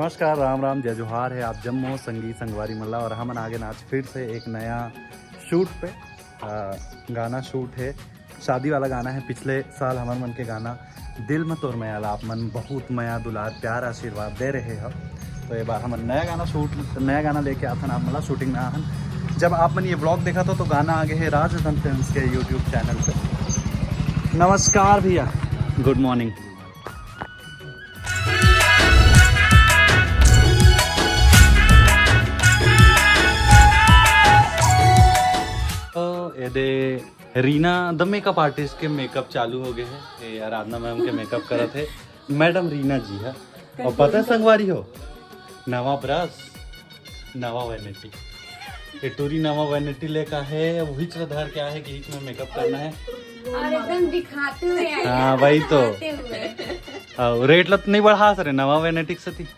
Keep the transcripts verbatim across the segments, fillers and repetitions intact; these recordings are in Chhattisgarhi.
नमस्कार, राम राम, जय जोहार हे आप जम्मो संगी संगवारी मन ला। और हमन आगे आज फिर से एक नया शूट पे, आ, गाना शूट हे, शादी वाला गाना हे। पिछले साल हमर मन के गाना दिल में तोर मया ला आप मन बहुत मया दुलार प्यार आशीर्वाद दे रहे हो, तो ये बार हमन नया गाना शूट, नया गाना लेके आथन आप मन ला शूटिंग में आहन। जब आप मन ये ब्लॉग देखा था तो गाना आगे है राजधन फिल्म्स के यूट्यूब चैनल पे। नमस्कार भैया, गुड मॉर्निंग। तो ये दे रीना द मेकअप आर्टिस्ट के मेकअप चालू हो गए है। ये आराधना मैम के मेकअप करत है मैडम रीना जी है। और पता है संगवारी हो, नवा ब्रश, नवा वैनिटी। ये टूरी नवा वैनिटी लेका है, वही चला धर के आहे कि इच में मेकअप करना है। और एकदम दिखाते हुए आए। हाँ, वही तो। दिखाते हुए। हाँ, रेट लत नहीं बढ़ा सरे नवा वैनिटी सती।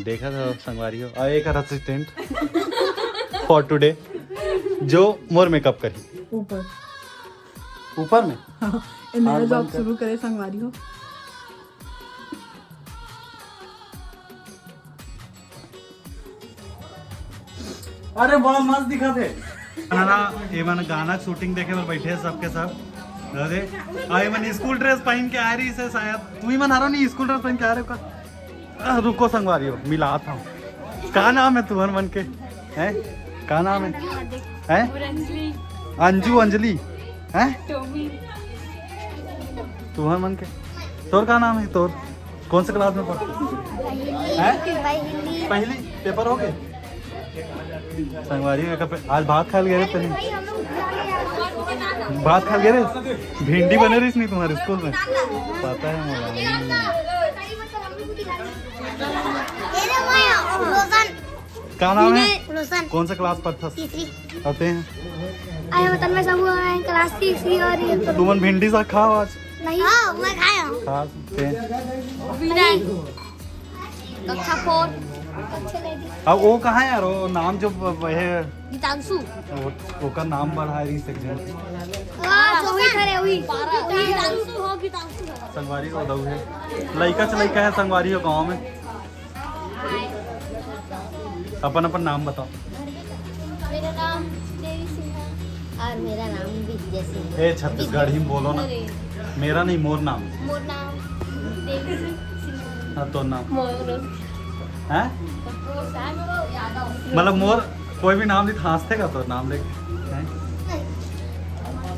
देखा था संगवारी हो, और एक असिस्टेंट फॉर टुडे जो मोर मेकअप करी। ऊपर। ऊपर में हाँ, ये नया आँख जॉब बंद कर। शुरू करे संगवारी हो। अरे बड़ा मस्त दिखा थे। ना, ये मन गाना शूटिंग देखे बर बैठे हैं सबके सब। अरे, आ ये मन स्कूल ड्रेस पहन के आ रही से शायद। तू ही मन हरो नहीं स्कूल ड्रेस पहन के आ रहे हो का? आ, रुको संगवारी हो, मिला था। का नाम है तुम्हार मन के? हैं? का नाम है? हैं? और अंजलि, अंजू, अंजलि? हैं? टोमी, तुम्हार मन के? तोर का नाम है तोर? कौन से क्लास में पढ़? हैं? पहली पहली पेपर हो गए? संगवारी में कब आज भात खाल गए थे नहीं? भात खाल गए रे? भिंडी बने रही नहीं तुम्हारे स्कूल में? पता है मोला। रोशन। का नाम है? रोशन। कौन सा क्लास पढ़ता? तीसरी। आते हैं। अरे वतन में सब हुआ है क्लास तीसरी और ये तो तुमन भिंडी साग खाओ आज। नहीं। हाँ, मैं खाया हूँ। खा सकते हैं। विनय, कक्षा फोर। अब वो कहाँ है यार, वो नाम जो ब- ब- है? गीतांशु। वो, ओकर नाम बढ़ा रही सेक्शन। हाँ, जो हुई खड़े हुई। गीतांशु हो, गीतांशु हो। संगवारी हो दऊ है, लइका से लइका है संगवारी हो गाँव में। अपन अपन नाम बताओ। मेरा नाम देवी सिन्हा। और मेरा नाम विद्या सिन्हा। ए छत्तीसगढ़ी में बोलो ना। अरे, मेरा नहीं, मोर नाम। मोर नाम देवी सिन्हा। हाँ, तोर नाम मोर। है? यादव। मतलब मोर कोई भी नाम नहीं थांसते का तो नाम लेके हैं?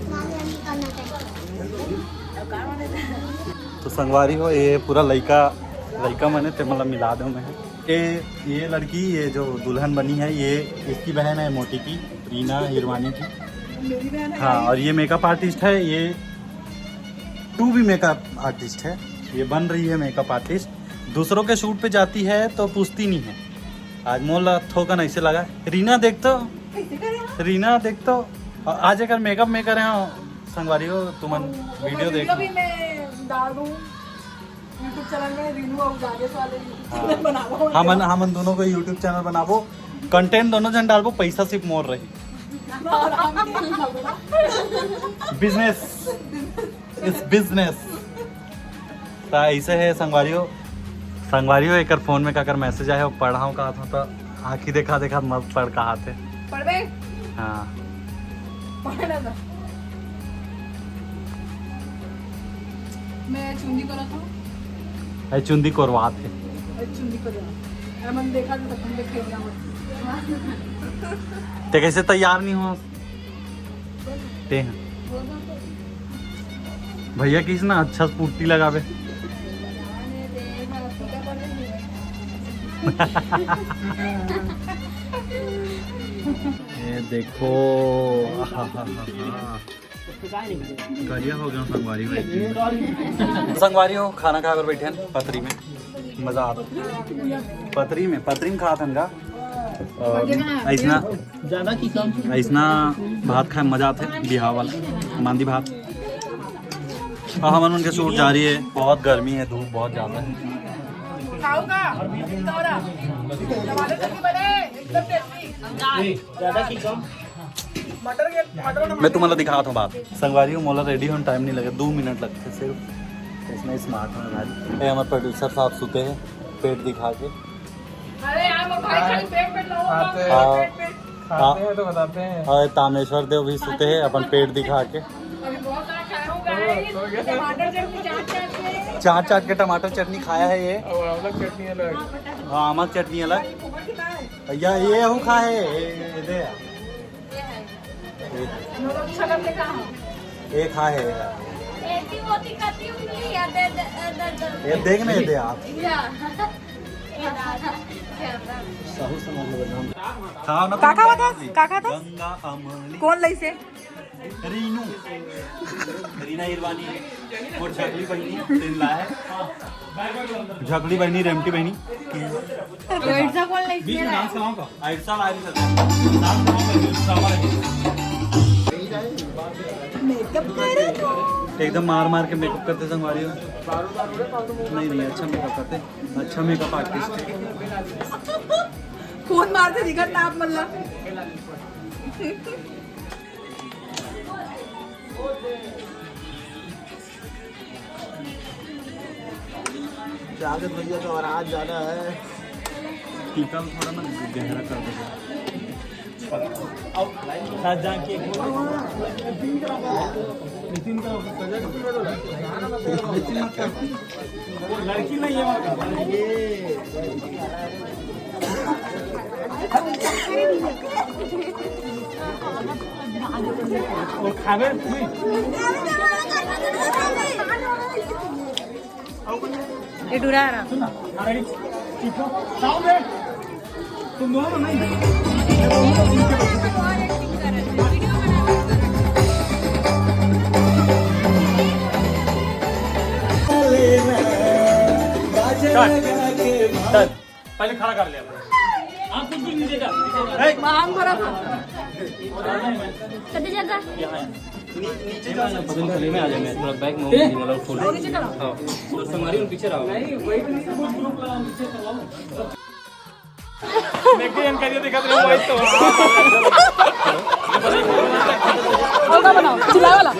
नाम याद नहीं करना चाहिए। तो संगवारी हो, ये पूरा लइका लइका मने ते मतलब मिला दो मैं। ये ये लड़की, ये जो दुल्हन बनी है, ये इसकी बहन है मोटी की, रीना हिरवानी की। हाँ, और ये मेकअप आर्टिस्ट है, ये टू भी मेकअप आर्टिस्ट है। ये बन रही है मेकअप आर्टिस्ट, दूसरों के शूट पे जाती है तो पूछती नहीं है। आज मोला थोकन ऐसे लगा। रीना देख तो, रीना देख तो। और आज अगर मेकअप में करे हो संगवारी हो, तुमन वीडियो वीडियो देखो। भी मैं डाल दूँ YouTube चैनल में, रीनू और जागेश वाले YouTube हाँ। चैनल बनावा। हमन हमन दोनों को यूट्यूब चैनल बनाबो, कंटेंट दोनों जन डालबो, पैसा सिर्फ मोर रही। आराम से डाल दूँ। Business is business. तो ऐसे है संगवारी हो, संगवारी हो, एकर फोन में काकर मैसेज आए हो, पढ़ाऊँ कहा था तो आँखी देखा देखा मत पढ़ कहा थे। पढ़बे। हाँ। पढ़ना था। मैं चुंदी करत हूँ। ए चुंदी कोरवात है। मैं चुंदी करत हूँ। अरे मन देखा तो तुम देख के ना मत। ते कैसे तैयार नहीं हो? ते हैं। भैया किस ना अच्छा स्पूटी लगावे। ये देखो, आहाहाहा। करिया हो गया संगवारी हो। संगवारी हो, खाना खा कर बैठे हैं पतरी में, मजा आता। पतरी में, पतरी में खात हन का। और ऐसना, ऐसना भात खाए मजा आते, बिहाव वाला मांदी भात। और हमन उनके शूट जारी है, बहुत गर्मी है, धूप बहुत ज्यादा है। खाऊंगा। टमाटर चटनी बने, एकदम टेस्टी। मटर के मटर मैं तुम्हाला दिखाता हूँ बात। संगवारी हो, मोला रेडी होने टाइम नहीं लगे, दो मिनट लगते सिर्फ। इसमें स्मार्ट होने वाली है। हमारे प्रोड्यूसर साहब सुते हैं। पेट दिखा के। अरे यार, वो भाई खाली पेट पेट लोगों का खाते हैं। हाँ। पेट पेट। खाते हैं तो बताते हैं। और तामेश्वर देव भी सुते हैं अपन पेट दिखा के। अभी बहुत सारा खाया होगा, तो, तो क्या? टमाटर चटनी चाट चाट के। चाट चाट के टमाटर चटनी खाया है ये। और आंवला चटनी अलग। हाँ, आंवला चटनी अलग। ऊपर की बात है। या ये हूँ खा है, ये, ये दे। ये है। ये, नमक छलक के कहाँ? ये खा है। ऐसी होती करती उंगली या दे, दे, दे, दे, दे। ये देख नहीं दे आप। या। ये दादा, क्या दादा? साहू समाज में बदनाम। खाओ ना का तुम खावा था? जी। का खावा था? गंगा अमली। कोन लइसे? रीनू। रीना हिरवानी। मोर झकली बहिनी, तेन ला है। झकली बहिनी, रेमटी बहिनी। तो ऐसा कौन लेके बीच में आया? डांस कराऊं का? ऐसा ला नहीं सकता। डांस कराऊं का? ड्रामा है। मेकअप करे तो। एकदम मार मार के मेकअप करते संगवारी हो। नहीं, नहीं, अच्छा मेकअप करते। अच्छा मेकअप आर्टिस्ट। फोन मारते दिखत ना आप मल्ला। जावेद भैया का बारात जाना है। टीका में थोड़ा ना गहरा कर दो। साथ जाके एक नितिन का, नितिन का वो लड़की नहीं है वहाँ का। वो खावे नहीं। ये डुरा रहा। सुन ना, अरे, ठीक हो? साउंड है। तुम दोनों नहीं। पहले खड़ा कर ले अपने। हाँ, कुछ भी नीचे कर, नीचे कर। मांग भरा था। कते जगह? यहाँ है। नी-, नीचे जा सकते हो। पहले मैं आ जाऊँ, मैं थोड़ा बैक में हूँ, मतलब फुल। नीचे चला। हाँ, तो संगवारी उन पीछे रहो। मैं भी इनको दिखा रहा हूँ, वही तो। होगा बनाओ, चिल्ला वाला।